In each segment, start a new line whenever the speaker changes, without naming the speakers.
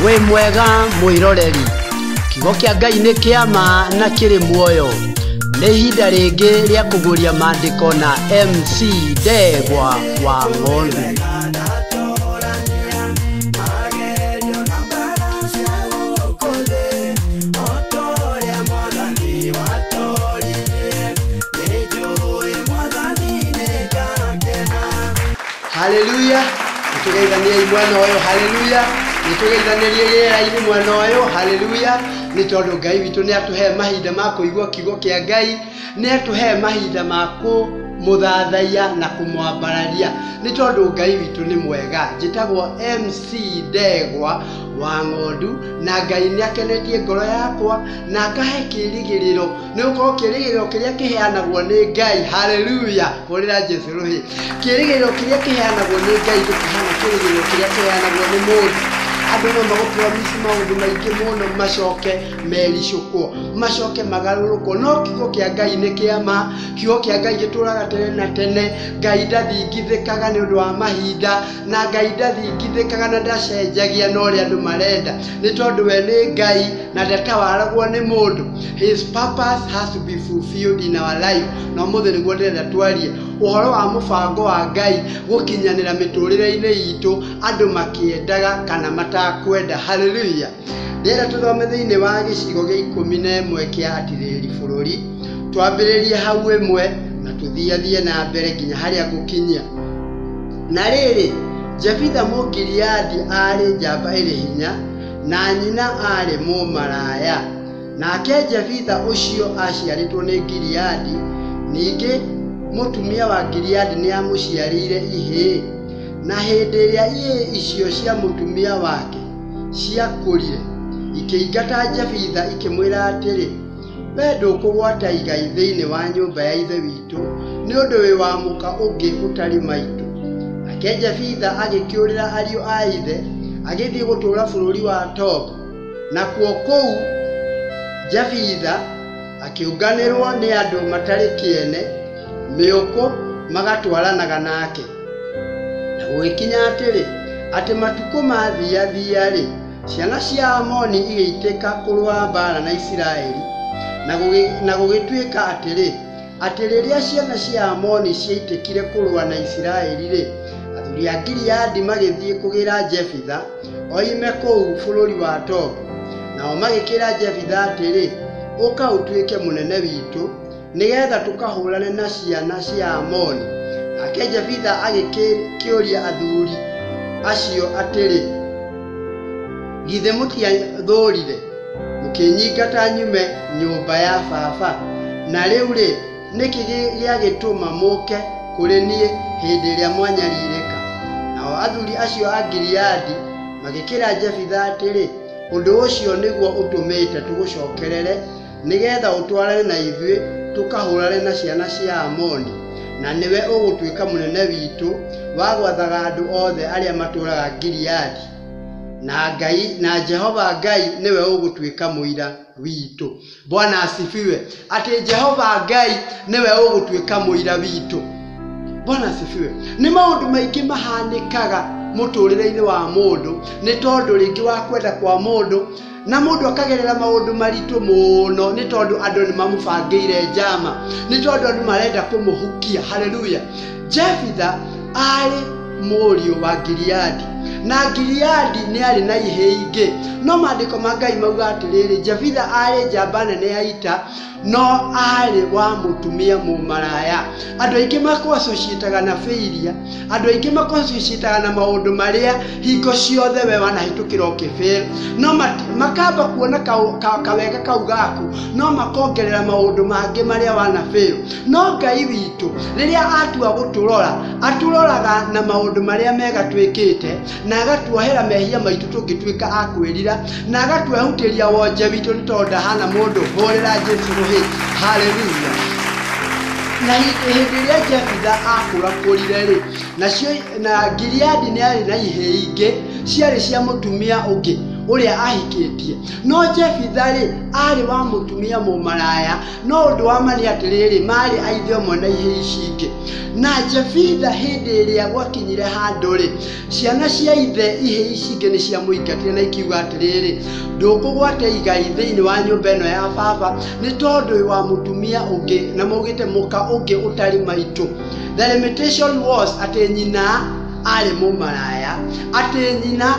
Wĩ mwega mwĩroreri, kiugo kĩa Ngai nĩ kĩa ma na kĩrĩ muoyo. Nĩ ihinda rĩngĩ rĩa kũguũria maandĩko na MC Ndegwa wa Ng'ondu. Haleluya, nĩtũgeithaniei mwena ũyũ, haleluya, nĩtũgeithanĩrie rĩera-inĩ mwena ũyũ, haleluya, nĩ tondũ Ngai witũ nĩ atũhe mahinda ma kũigua kiugo kĩa Ngai, nĩ atũhe mahinda ma kũmũthathaiya na kũmwambararia, nĩ tondũ Ngai witũ nĩ mwega. Njĩtagwo MC Ndegwa wa Ng'ondu, na Ngai nĩ akenetie ngoro yakwa na akahe kĩĩrĩgĩrĩro, nĩ gũkorwo kĩĩrĩgĩrĩro kĩrĩa kĩheanagwo nĩ Ngai, haleluya, hũrĩra Jesũ rũhĩ. Kĩĩrĩgĩrĩro kĩrĩa kĩheanagwo nĩ Ngai gĩtihana kĩĩrĩgĩrĩro kĩrĩa kĩheanagwo nĩ mũndũ. Andũ no magũpromise maũndũ maingĩ mũno macoke mericũkwo, macoke magarũrũkwo, no kiugo kĩa Ngai nĩ kĩa ma, kiugo kĩa Ngai gĩtũraga tene na tene. Ngai ndathingithĩkaga nĩ ũndũ wa mahinda, na Ngai ndathingithĩkaga na ndacenjagia na ũrĩa andũ marenda, nĩ tondũ we nĩ Ngai na ndatawaragwo nĩ mũndũ. His purpose has to be fulfilled in our life. Na ũmũthĩ nĩguo ndĩrenda twarie ũhoro wa mũbango wa Ngai gũkinyanĩra mĩtũrĩre-inĩ itũ, andũ makĩendaga kana matakwenda. Haleluya. Ndĩrenda tũthome thĩinĩ wa gĩcigo gĩa 11 kĩa atirĩrĩri bũrũri, twambĩrĩrie hau 1 na tũthiathie na mbere nginya harĩa ngũkinyia. Na rĩrĩ, Jefitha Mũgileadi aarĩ njamba ĩrĩ hinya, na nyina aarĩ mũmaraya. Nake Jefitha ũcio aciarĩtwo nĩ Gileadi, ningĩ mũtumia wa Gileadi nĩamũciarĩire ihĩĩ. Na hĩndĩ ĩrĩa ihĩĩ icio cia mũtumia wake ciakũrire, ikĩingata Jefitha ikĩmwĩra atĩrĩ, we ndũkũgwata igai thĩinĩ wa nyũmba ya ithe witũ, nĩ ũndũ wĩ wa mũka ũngĩ ũtarĩ maitũ. Nake Jefitha agĩkĩũrĩra ariũ a ithe, agĩthiĩ gũtũũra bũrũri wa Tobu. Nakuo kũu Jefitha akĩũnganĩrwo nĩ andũ matarĩ kĩene, mĩũkũ magatwaranaga nake. Na gũgĩkinya atĩrĩ, atĩ matukũ mathiathia-rĩ, ciana cia Amoni igĩitĩka kũrũa mbaara na Isiraeli. Na gũgĩtuĩka atĩrĩ, atĩ rĩrĩa ciana cia Amoni ciaitĩkire kũrũa na Isiraeli-rĩ, athuri a Gileadi magĩthiĩ kũgĩra Jefitha oime kũu bũrũri wa Tobu. Nao magĩkĩra Jefitha atĩrĩ, ũka ũtuĩke mũnene witũ, nĩgetha tũkahũrane na ciana cia Amoni. Nake Jefitha agĩkĩũria athuri acio atĩrĩ, githĩ mũtiathũũrire mũkĩnyingata nyume nyũmba ya baba? Na rĩu-rĩ, nĩkĩ gĩagĩtũma mũke kũrĩ niĩ hĩndĩ ĩrĩa mwanyarirĩka? Nao athuri acio a Gileadi magĩkĩra Jefitha atĩrĩ, ũndũ ũcio nĩguo ũtũmĩte tũgũcokerere, nĩgetha ũtwarane na ithuĩ tũkahũrane na ciana cia Amoni, na nĩwe ũgũtuĩka mũnene witũ wa gwathaga andũ othe arĩa matũũraga Gileadi. Na Ngai, na Jehova Ngai nĩwe ũgũtuĩka mũira witũ. Bwana asifiwe. Atĩ Jehova Ngai nĩwe ũgũtuĩka mũira witũ. Bwana asifiwe. Nĩ maũndũ maingĩ mahanĩkaga mũtũrĩre-inĩ wa mũndũ, nĩ tondũ rĩngĩ wa kwenda kwa mũndũ, na mũndũ akagerera maũndũ maritũ mũno, nĩ tondũ andũ nĩ mamũbangĩire njama, nĩ tondũ andũ marenda kũmũhukia. Haleluya. Jefitha aarĩ mũriũ wa Gileadi, na Gileadi nĩ arĩ na ihĩĩ ingĩ, no maandĩko ma Ngai mauga atĩrĩrĩ, Jefitha aarĩ njamba nene ya ita, no aarĩ wa mũtumia mũmaraya. Andũ aingĩ makũ-associataga na failure, andũ aingĩ makũ-associataga na maũndũ marĩa hingo ciothe we wanahĩtũkĩra ũkĩfail, no makamba kuona kawega kau gaku, no makongerera maũndũ mangĩ marĩa wanafail. No Ngai witũ rĩrĩa atua gũtũrora, atũroraga na maũndũ marĩa mega twĩkĩte, na agatuohera mehia maitũ tũngĩtuĩka a kwĩrira, na agatwehutĩria wonje witũ nĩ tondũ ndahana mũndũ. Hũrĩra Jesũ rũhĩ. Haleluya. Na hĩndĩ ĩrĩa Jefitha akũrakũrire-rĩ, nacio na Gileadi nĩ arĩ na ihĩĩ ingĩ ciarĩ cia mũtumia ũngĩ. ũrĩa ahikĩtie. No Jefitha rĩ, arĩ wa mũtumia mũmaraya, no ũndũ wa ma nĩ atĩrĩrĩ, marĩ a ithe ũmwe na ihĩĩ ici ingĩ. Na Jefitha hĩndĩ ĩrĩa gwakinyire handũ rĩ, ciana cia ithe ihĩĩ ici ingĩ nĩ ciamũingatire na ikiuga atĩrĩrĩ, ndũkũgwata igai thĩinĩ wa nyũmba ĩno ya baba nĩ tondũ wa mũtumia ũngĩ, na maugĩte mũka ũngĩ ũtarĩ maitũ. The limitation was atĩ nyina arĩ mũmaraya, atĩ nyina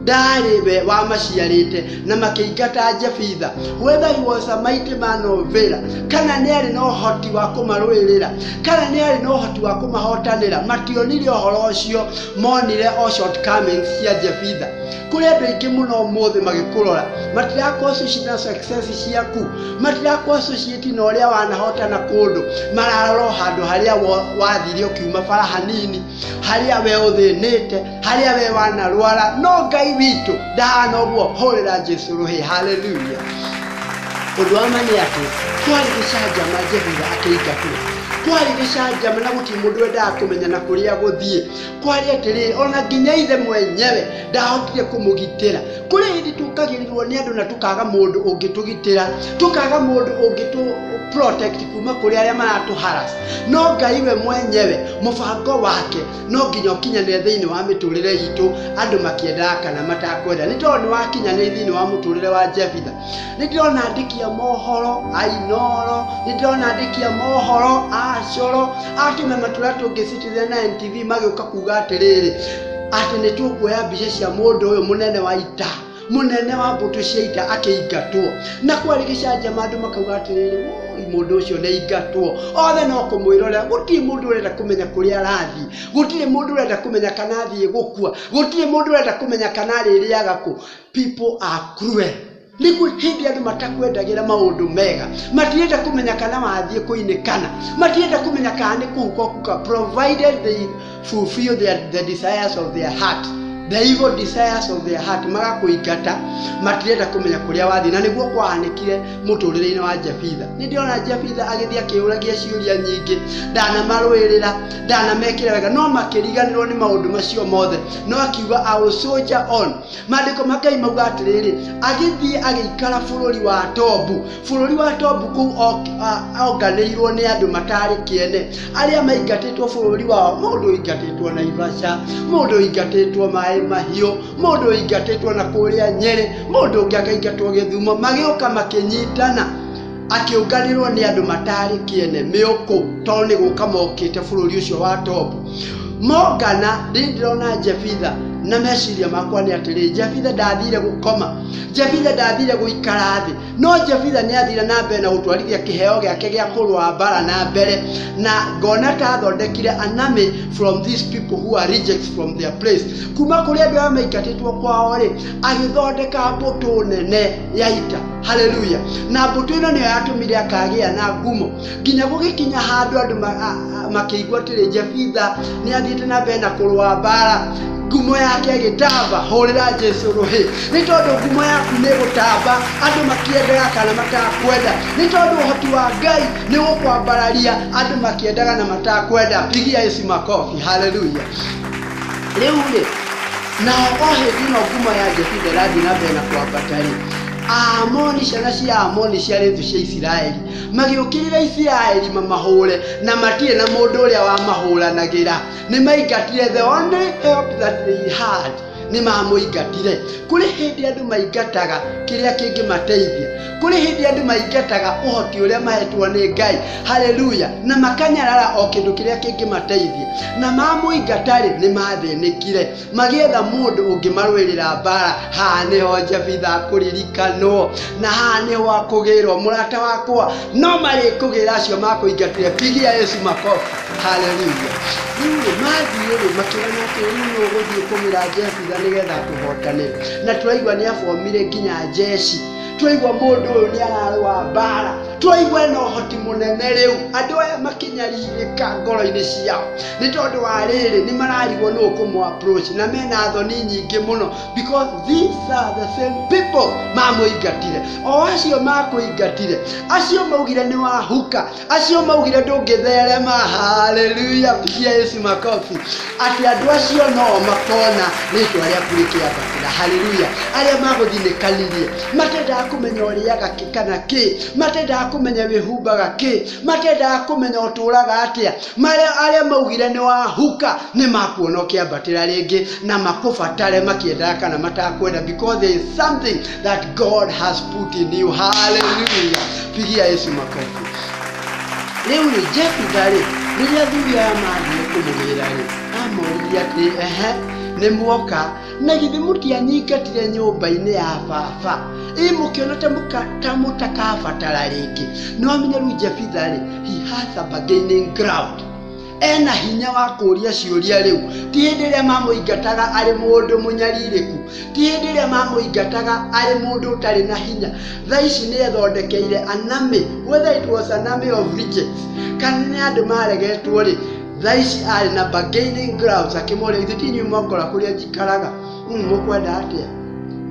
ndarĩ we wamaciarĩte, na makĩingata Jefitha. Whether he was a mighty man of valor, kana nĩ arĩ na ũhoti wa kũmarũĩrĩra, kana nĩ arĩ na ũhoti wa kũmahotanĩra, mationire ũhoro ũcio, monire o shortcomings cia Jefitha. Kũrĩ andũ aingĩ mũno ũmũthĩ magĩkũrora, matirakũ associate na success ciaku, matirakũ associate na ũrĩa wanahotana kũndũ, mararora o handũ harĩa wathire ũkiuma bara hanini, harĩa we ũthĩnĩte, harĩa we wanarwara. No Ngai witũ ndahana ũguo. Hũrĩra Jesu rũhĩ, haleluya. Ũndũ wa ma nĩ atĩ kwarĩ gĩcanjama Jefitha akĩingatwo, kwarĩ gĩcanjama na gũtirĩ mũndũ wendaga kũmenya na kũrĩa gũthiĩ. Kwarĩ atĩrĩrĩ, ona nginya ithe mwenyewe ndahotire kũmũgitĩra. Kũrĩ hĩndĩ tũkagĩrĩrwo nĩ andũ na tũkaga mũndũ ũngĩtũgitĩra, tũkaga mũndũ ũngĩtũ protect kuma kũrĩ arĩa maratũ harass. No Ngai we mwenyewe mũbango wake no nginya ũkinyanĩre thĩinĩ wa mĩtũrĩre itũ, andũ makĩendaga kana matakwenda, nĩ tondũ nĩ wakinyanĩire thĩinĩ wa mũtũrĩre wa Jefitha. Nĩ ndĩrona andĩki a mohoro a Inooro, nĩ ndĩrona andĩki a mohoro a Coro, a tũmema tũrĩa tũngĩ Citizen na NTV magĩũka kuga atĩrĩrĩ, atĩ nĩ tũkuoya mbica cia mũndũ ũyũ mũnene wa ita, mũnene wa mbũtũ cia ita akĩingatwo. Na kwarĩ gĩcanjama, andũ makauga atĩrĩrĩ, woi, mũndũ ũcio nĩ aingatwo. Othe no kũmwĩrorera, gũtirĩ mũndũ ũrenda kũmenya kũrĩa arathiĩ, gũtirĩ mũndũ ũrenda kũmenya kana athiĩ gũkua, gũtirĩ mũndũ ũrenda kũmenya kana arĩrĩaga kũ. People are cruel. Nĩguo hĩndĩ andũ matakwendagĩra maũndũ mega, matirenda kũmenya kana wathiĩ kũinĩkana, matirenda kũmenya kana nĩ kũhuka ũkuka, provided they fulfill the desires of their heart, the evil desires of their heart, magakũingata, matirenda kũmenya kũrĩa wathiĩ. Na nĩguo kwahanĩkire mũtũrĩre-inĩ wa Jefitha. Nĩ ndĩrona Jefitha agĩthiĩ akĩũragia ciũria nyingĩ, ndanamarũĩrĩra, ndanamekĩra wega, no makĩriganĩrwo nĩ maũndũ macio mothe. No akiuga, I will soldier on. Maandĩko ma Ngai mauga atĩrĩrĩ, agĩthiĩ agĩikara bũrũri wa Tobu. Bũrũri wa Tobu kũu onganĩirwo nĩ andũ matarĩ kĩene, arĩa maingatĩtwo bũrũri wao, mũndũ ũingatĩtwo Naivasha, mũndũ ũingatĩtwo Maĩ Mahiũ, mũndũ ũingatĩtwo na kũrĩa Nyĩrĩ, mũndũ ũngĩ akaingatwo Gĩthumo, magĩũka makĩnyitana, akĩũnganĩrwo nĩ andũ matarĩ kĩene mĩũkũ, tondũ nĩ gũka mokĩte bũrũri ũcio wa Tobu. Mongana, ndĩ ndĩrona Jefitha na meciria makwa nĩ atĩrĩ, Jefitha ndathire gũkoma, Jefitha ndathire gũikara thĩ, no Jefitha nĩ athire na mbere na gũtwarithia kĩheo gĩake gĩa kũrũa mbara na mbere, na ngona ta athondekire an army from these people who are rejects from their place. Kuma kũrĩ andũ arĩa maingatĩtwo kwao rĩ, agĩthondeka mbũtũ nene ya ita. Haleluya. Na mbũtũ ĩno nĩyo yatũmire akagĩa na ngumo, nginya gũgĩkinya handũ andũ makĩigua atĩrĩ, Jefitha nĩ athiĩte na mbere na kũrũa mbara, ngumo yake ĩgĩtamba. Hũrĩra Jesu rũhĩ, nĩ tondũ ngumo yaku nĩ ĩgũtamba, andũ makĩendaga kana matakwenda, nĩ tondũ ũhoti wa Ngai nĩ gũkwambararia, andũ makĩendaga na matakwenda. Pigia Yesu makofi, haleluya. Rĩu rĩ, nao o hĩndĩ ĩno ngumo ya Jefitha ĩrathiĩ na mbere na kwambata rĩ, Aamoni, ciana cia Amoni ciarĩ thũ cia Isiraeli, magĩũkĩrĩra Isiraeli mamahũre, na matirĩ na mũndũ ũrĩa wamahũranagĩra. Nĩ maingatire the only help that they had, nĩ mamũingatire. Kũrĩ hĩndĩ andũ maingataga kĩrĩa kĩngĩmateithia, kũrĩ hĩndĩ andũ maingataga ũhoti ũrĩa mahetwo nĩ Ngai, haleluya, na makanyarara o kĩndũ kĩrĩa kĩngĩmateithia. Na mamũingata rĩ, nĩ mathĩnĩkire magĩetha mũndũ ũngĩmarũĩrĩra mbara. Haha nĩho Jefitha akũririkanwo, na haha nĩho akũgĩrwo, mũrata wakwa, no marĩkũgĩra acio makũingatire. Pigia Yesu makofi, haleluya. Rĩu rĩ, mathiĩ rĩ, makĩrana atĩ rĩu nĩ ũgũthiĩ kũgĩra Jefitha nĩgetha atũhotanĩre. Na tũraigua nĩ abomire nginya jeshi, twaigua mũndũ ũyũ nĩ ararũa mbara, Twaigua na ũhoti mũnene rĩu. Andũ aya makĩnyarirĩka ngoro-inĩ ciao nĩ tondũ wa rĩrĩ, nĩ mararigwo nũ ũkũmũ approach na mena thoni nyingĩ mũno, because these are the same people mamũingatire. O acio makũingatire, acio maugire nĩ wahuka, acio maugire ndũngĩtherema. Haleluya, pigia Yesu makofi. Atĩ andũ acio no makona rĩtwa rĩaku rĩkĩambatĩra. Haleluya. Arĩa magũthinĩkanirie matendaga kũmenya ũrĩaga kĩ kana kĩ, matendaga kũmenya wĩhumbaga kĩ, matendaga kũmenya ũtũraga atĩa, marĩa arĩa maugire nĩ wahuka nĩ makuona ũkĩambatĩra rĩngĩ na makũbatare makĩendaga kana matakwenda, because there is something that God has put in you. Haleluya, pigia Yesu makofi. Rĩu rĩ, Jefitha rĩ, rĩrĩa athuri aya mathire kũmũgĩra rĩ, amoririe atĩ, ehe, nĩ mwoka na githĩ mũtianyingatire nyũmba-inĩ ya baba? Ĩ mũkĩona ta mũtakabatara rĩngĩ. Nĩ wamenya rĩu Jefitha rĩ, he has a bargaining ground, ena hinya wa kũũria ciũria. Rĩu ti hĩndĩ ĩrĩa mamũingataga arĩ mũndũ mũnyarirĩku, ti hĩndĩ ĩrĩa mamũingataga arĩ mũndũ ũtarĩ na hinya. Thaa ici nĩ ethondekeire an army, whether it was an army of rejects kana nĩ andũ maregetwo rĩ, thaa ici arĩ na bargaining grounds. Akĩmoria, ithuĩ ti inyuĩ mwakora kũrĩa njikaraga? Mũkwenda atĩa?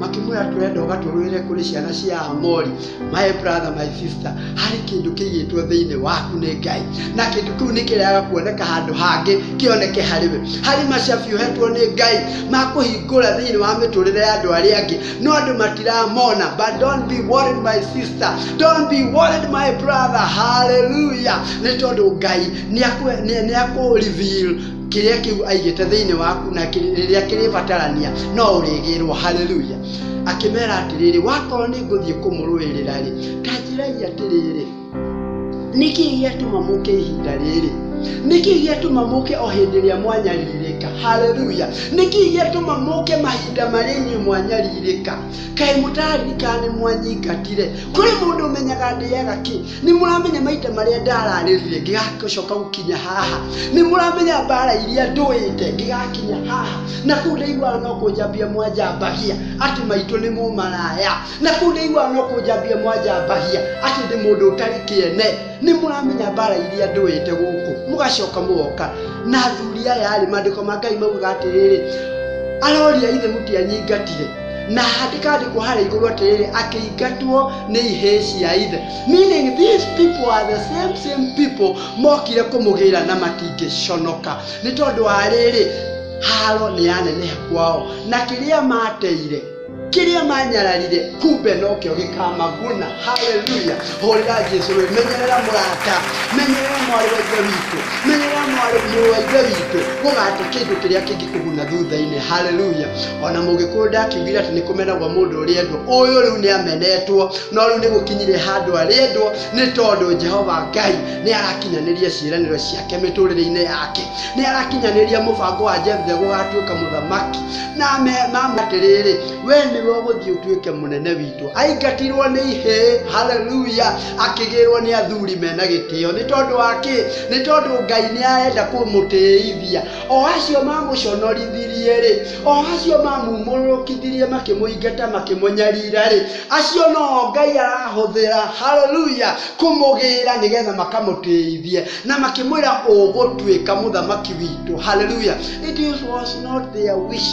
Makĩmwĩra, tũrenda ũgatũrũĩre kũrĩ ciana cia Amori. My brother, my sister, harĩ kĩndũ kĩigĩtwo thĩinĩ waku nĩ Ngai, na kĩndũ kĩu nĩ kĩregaga kuoneka handũ hangĩ, kĩoneke harĩ we. Harĩ macabi ũhetwo nĩ Ngai ma kũhingũra thĩinĩ wa mĩtũrĩre ya andũ arĩa angĩ, no andũ matiramona. But don't be worried, my sister, don't be worried, my brother. Hallelujah. Nĩ tondũ Ngai nĩ akũ reveal kĩrĩa kĩu aigĩte thĩinĩ waku, na rĩrĩa kĩrĩbatarania no ũrĩgĩrwo. Haleluya. Akĩmera atĩrĩrĩ, wakorwo nĩ ngũthiĩ kũmũrũĩrĩra rĩ, ta njĩrai atĩrĩrĩ, nĩkĩ gĩatũma mũke ihinda rĩrĩ? Nĩkĩ gĩatũma mũke o hĩndĩ ĩrĩa mwanyarirĩka? Haleluya. Nĩkĩ gĩatũma mũke mahinda marĩa inyuĩ mwanyarirĩka? Kaĩ mũtararirikana nĩ mwanyingatire? Kũrĩ mũndũ ũmenyaga ndĩaga kĩ? Nĩ mũramenya maita marĩa ndararĩrire ngĩgacoka gũkinya haha? Nĩ mũramenya mbara iria ndũĩte ngĩgakinya haha? Na kũu ndaiguaga no kũnjambia mwanjambagia atĩ maitũ nĩ mũmaraya, na kũu ndaiguaga no kũnjambia mwanjambagia atĩ ndĩ mũndũ ũtarĩ kĩene. Nĩ mũramenya mbara iria ndũĩte gũkũ, mũgacoka mũgoka na athuri aya rĩ? Maandĩko ma Ngai maugaga atĩrĩrĩ, aroria, ithe mũtianyingatire? Na handĩkandĩkwo harĩa igũrũ atĩrĩrĩ, akĩingatwo nĩ ihĩĩ cia ithe, meaning these people are the same same people mokire kũmũgĩra, na matingĩconoka nĩ tondũ wa rĩrĩ, haro nĩ yaneneha kwao, na kĩrĩa mateire, kĩrĩa manyararire, kumbe nokĩo gĩkamaguna. Haleluya, hũrĩra Jesu rĩ. Menyerera mũrata, menyerera mwarĩ wa ithe witũ, menyerera mwarĩ mũrũ wa ithe witũ, gũgate kĩndũ kĩrĩa kĩngĩkũguna thutha-inĩ. Haleluya. Ona mũgĩkũyũ ndakiugire atĩ nĩ kũmenagwo mũndũ ũrĩendwo. Ũyũ rĩu nĩ amenetwo, no rĩu nĩ gũkinyire handũ arĩendwo, nĩ tondũ Jehova Ngai nĩ arakinyanĩria ciĩranĩro ciake mĩtũrĩre-inĩ yake, nĩ arakinyanĩria mũbango wa Jefitha gũgatuĩka mũthamaki. Na mama atĩrĩrĩ, we nĩwe ũgũthiĩ ũtuĩke mũnene witũ. Aingatirwo nĩ ihĩĩ, haleluya, akĩgĩrwo nĩ athuri mena gĩtĩo. Nĩ tondũ wa kĩ? Nĩ tondũ Ngai nĩ arenda kũmũtĩithia. O acio mamũconorithirie rĩ, o acio mamumũrũkithirie, makĩmũingata, makĩmũnyarira rĩ, acio no Ngai arahũthĩra, haleluya, kũmũgĩra nĩgetha makamũtĩithie na makĩmwĩra, ũgũtuĩka mũthamaki witũ. Haleluya. It was not their wish,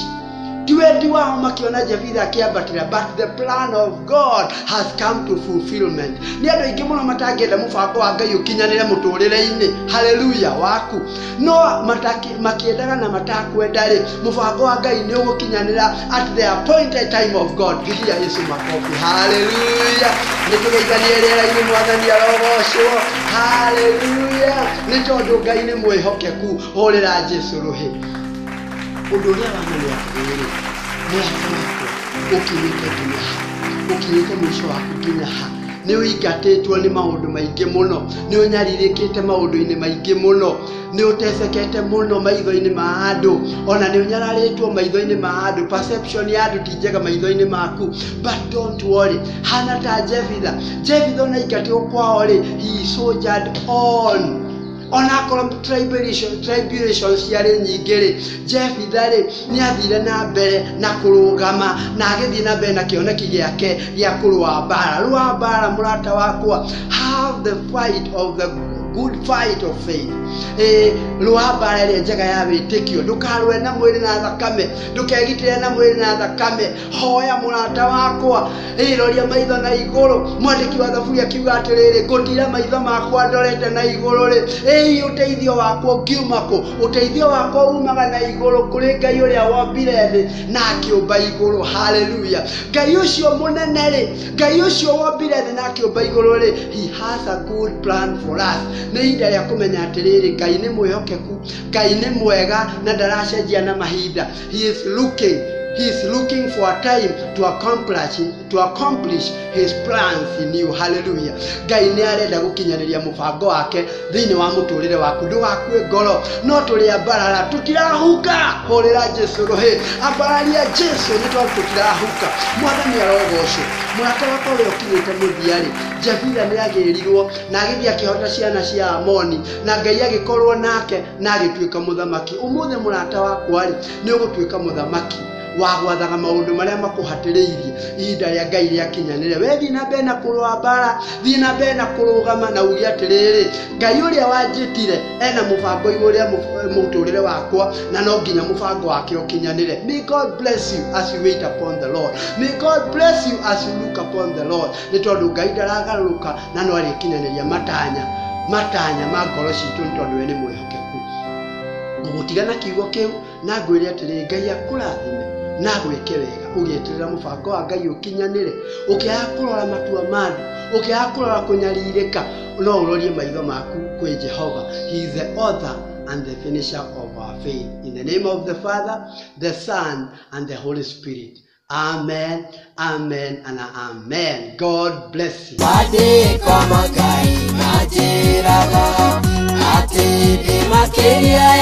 ti wendi wao makiona Jefitha akĩambatĩra, but the plan of God has come to fulfillment. Nĩ andũ aingĩ mũno matangĩenda mũbango wa Ngai ũkinyanĩre mũtũrĩre-inĩ, haleluya, waku, no makĩendaga na matakwenda rĩ, mũbango wa Ngai nĩ ũgũkinyanĩra at the appointed time of God. Pigia Yesu makofi. Haleluya. Nĩ tũgeithanie rĩera-inĩ. Mwathani arogocwo. Haleluya. Nĩ tondũ Ngai nĩ mwĩhokeku. Hũrĩra Jesu rũhĩ. Ũndũ ũrĩa wama nĩ atĩrĩrĩ, mũrata wakwa, ũkinyĩte nginya ha? Ũkinyĩte mũico waku nginya ha? Nĩ ũingatĩtwo nĩ maũndũ maingĩ mũno, nĩ ũnyarirĩkĩte maũndũ-inĩ maingĩ mũno, nĩ ũtecekete mũno maitho-inĩ ma andũ, ona nĩ ũnyararĩtwo maitho-inĩ ma andũ. Perception ya andũ ti njega maitho-inĩ maku, but don't worry. Hana ta Jefitha. Jefitha ona aingatirwo kwao rĩ, he soldiered on. Onakorwo tribulations ciarĩ nyingĩ rĩ, Jefitha rĩ nĩ athire na mbere na kũrũgama na agĩthiĩ na mbere na kĩoneki gĩake gĩa kũrũa mbara. Rũa mbara mũrata wakwa, have the fight of the good fight of faith. Rũa mbara ĩrĩa njega ya wĩtĩkio. Ndũkarũe na mwĩrĩ na thakame, ndũkegitĩre na mwĩrĩ na thakame. Hoya mũrata wakwa, roria maitho na igũrũ. Mwandĩki wa Thaburi akiuga atĩrĩrĩ, ngũtira maitho makwa ndorete na igũrũ rĩ, ũteithio wakwa ũngiuma kũ? Ũteithio wakwa umaga na igũrũ kũrĩ Ngai ũrĩa wombire thĩ na akĩũmba igũrũ. Hallelujah. Ngai ũcio mũnene rĩ, Ngai ũcio wombire thĩ na akĩũmba igũrũ rĩ, he has a good plan for us. Nĩ ihinda rĩa kũmenya atĩrĩrĩ, Ngai nĩ mwĩhokeku, Ngai nĩ mwega na ndaracenjia na mahinda. He is looking for a time to accomplish his plans in you. Hallelujah. Ngai nĩ arenda gũkinyanĩria mũbango wake thĩinĩ wa mũtũrĩre waku. Ndũgakue ngoro, no tũrĩ ambarara, tũtirahuka. Hũrĩra Jesu rũhĩ, ambararia Jesu nĩ tondũ tũtirahuka. Mwathani arogocwo. Mũrata wakwa ũrĩa ũkinyĩte mũthia rĩ, Jefitha nĩ agĩrirwo na agĩthiĩ akĩhota ciana cia Amoni, na Ngai agĩkorwo nake na agĩtuĩka mũthamaki. Ũmũthĩ mũrata wakwa rĩ, nĩ ũgũtuĩka mũthamaki wa gwathaga maũndũ marĩa makũhatĩrĩirie ihinda rĩa Ngai rĩakinyanĩre. We thiĩ na mbere na kũrũa mbara, thiĩ na mbere na kũrũgama na uge atĩrĩrĩ, Ngai ũrĩa wanjĩtire ena mũbango igũrũ rĩa mũtũrĩre wakwa na no nginya mũbango wake ũkinyanĩre. May God bless you as you wait upon the Lord. May God bless you as you look upon the Lord. Nĩ tondũ Ngai ndaragarũrũka na no arĩkinyanĩria matanya ma ngoro citũ nĩ tondũ we nĩ mwĩhokeku. Ngũgũtiga na kiugo kĩu na ngwĩre atĩrĩ, Ngai akũrathime na gwĩke wega ũgĩeterera mũbango wa Ngai ũkinyanĩre, ũkĩaga kũrora matua ma andũ, ũkĩaga kũrora kũnyarirĩka, no ũrorie maitho maku kwĩ Jehova. He is the author and the finisher of our faith. In the name of the Father, the Son and the Holy Spirit, amen, amen and amen. God bless you.
Maandĩko ma Ngai manjĩraga atĩ ndĩ makĩria.